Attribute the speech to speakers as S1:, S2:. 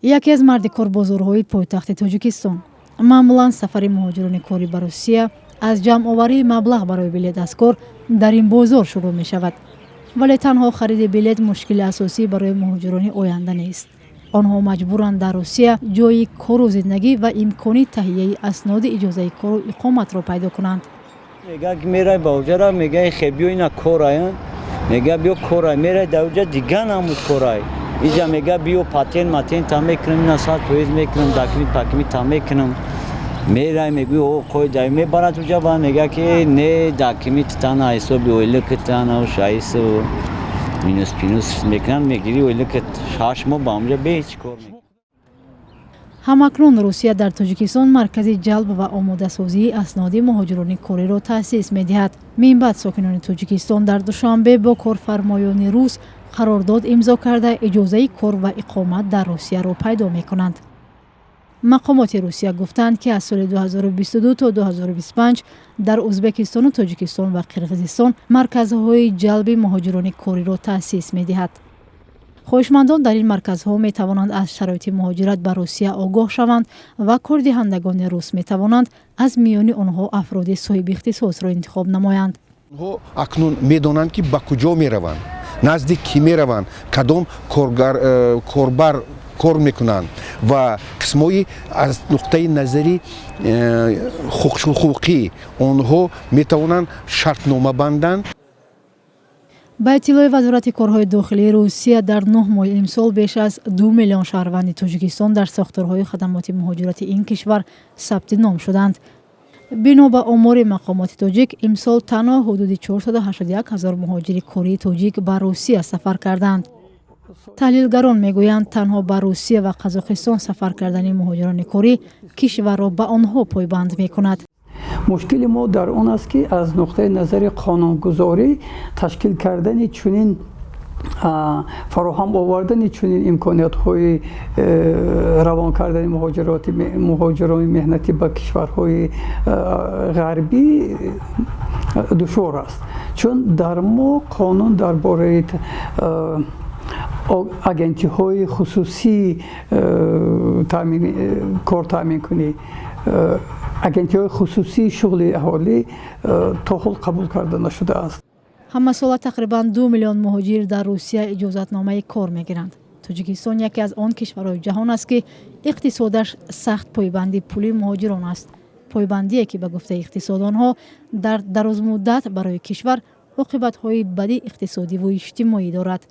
S1: Яке аз мардикорбозорҳои пойтахти Тоҷикистон. Маъмулан сафари муҳоҷирони корӣ ба Русия аз ҷамъоварии маблағ барои билет аз кор дар ин бозор шурӯъ мешавад. Вале танҳо хариди билет мушкили асосӣ барои муҳоҷирони оянда нест. Онҳо маҷбуранд дар Русия ҷойи кору зиндагӣ ва имкони таҳияи асноди иҷозаи кору иқоматро пайдо кунанд.
S2: Мега, мерай ба оҷара, мега, хе, биё, ина корая, мега, биё, корай. Мерай дар оҷа, дига намуд корай. Иҷа мега, биё, патент матент та мекунам, ина 100% мекунам, документ пакумент та мекунам. Мерай, мегӯи, о қойда мебарад уҷа ва мега, ки не, документ тана ҳисоби ойликатана шаису минус пинус мекунанд, мегири ойликат 6 моҳ ба онҷа бе ҳеҷ кор.
S1: Ҳамакнун Русия дар Тоҷикистон маркази ҷалб ва омодасозии асноди муҳоҷирони кориро таъсис медиҳад. Минбаъд сокинони Тоҷикистон дар Душанбе бо корфармоёни рус қарордод имзо карда, иҷозаи кор ва иқомат дар Русияро пайдо мекунанд. Мақомоти Русия гуфтанд, ки аз соли 2022 то 2025 дар Ӯзбекистону Тоҷикистон ва Қирғизистон марказҳои ҷалби муҳоҷирони кориро таъсис медиҳад. Хоҳишмандон дар ин марказҳо метавонанд аз шароити муҳоҷират ба Русия огоҳ шаванд ва кордиҳандагони рус метавонанд аз миёни онҳо афроди соҳиби ихтисосро интихоб намоянд.
S3: Онҳо акнун медонанд, ки ба куҷо мераванд, назди кӣ мераванд, кадом корбар кор мекунанд ва қисмҳои аз нуқтаи назари ҳуқуқӣ онҳо метавонанд шартнома банданд.
S1: Ба иттилои Вазорати корҳои дохилии Русия, дар 9 моҳи имсол беш аз 2 миллион шаҳрванди Тоҷикистон дар сохторҳои хадамоти муҳоҷирати ин кишвар сабти ном шуданд. Бино ба омори мақомоти тоҷик, имсол танҳо ҳудуди 481 ҳазор муҳоҷири кории тоҷик ба Русия сафар карданд. Таҳлилгарон мегӯянд, танҳо ба Русия ва Қазоқистон сафар кардани муҳоҷирони корӣ кишварро ба онҳо пойбанд мекунад.
S4: Мушкили мо дар он аст, ки аз нуқтаи назари қонунгузорӣ ташкил кардани чунин, фароҳам овардани чунин имкониятҳои равон кардани муҳоҷирони меҳнатӣ ба кишварҳои ғарбӣ душвор аст, чун дар мо қонун дар бораи агентиҳои хусусӣ кор таъминкунӣ, агентиҳои хусусии шуғли аҳолӣ то ҳол қабул карда нашудааст.
S1: Ҳамасола тақрибан 2 миллион муҳоҷир дар Русия иҷозатномаи кор мегиранд. Тоҷикистон яке аз он кишварҳои ҷаҳон аст, ки иқтисодаш сахт пойбанди пули муҳоҷирон аст, пойбандие ки, ба гуфтаи иқтисодонҳо, дар дарозмуддат барои кишвар оқибатҳои бади иқтисодиву иҷтимоӣ дорад.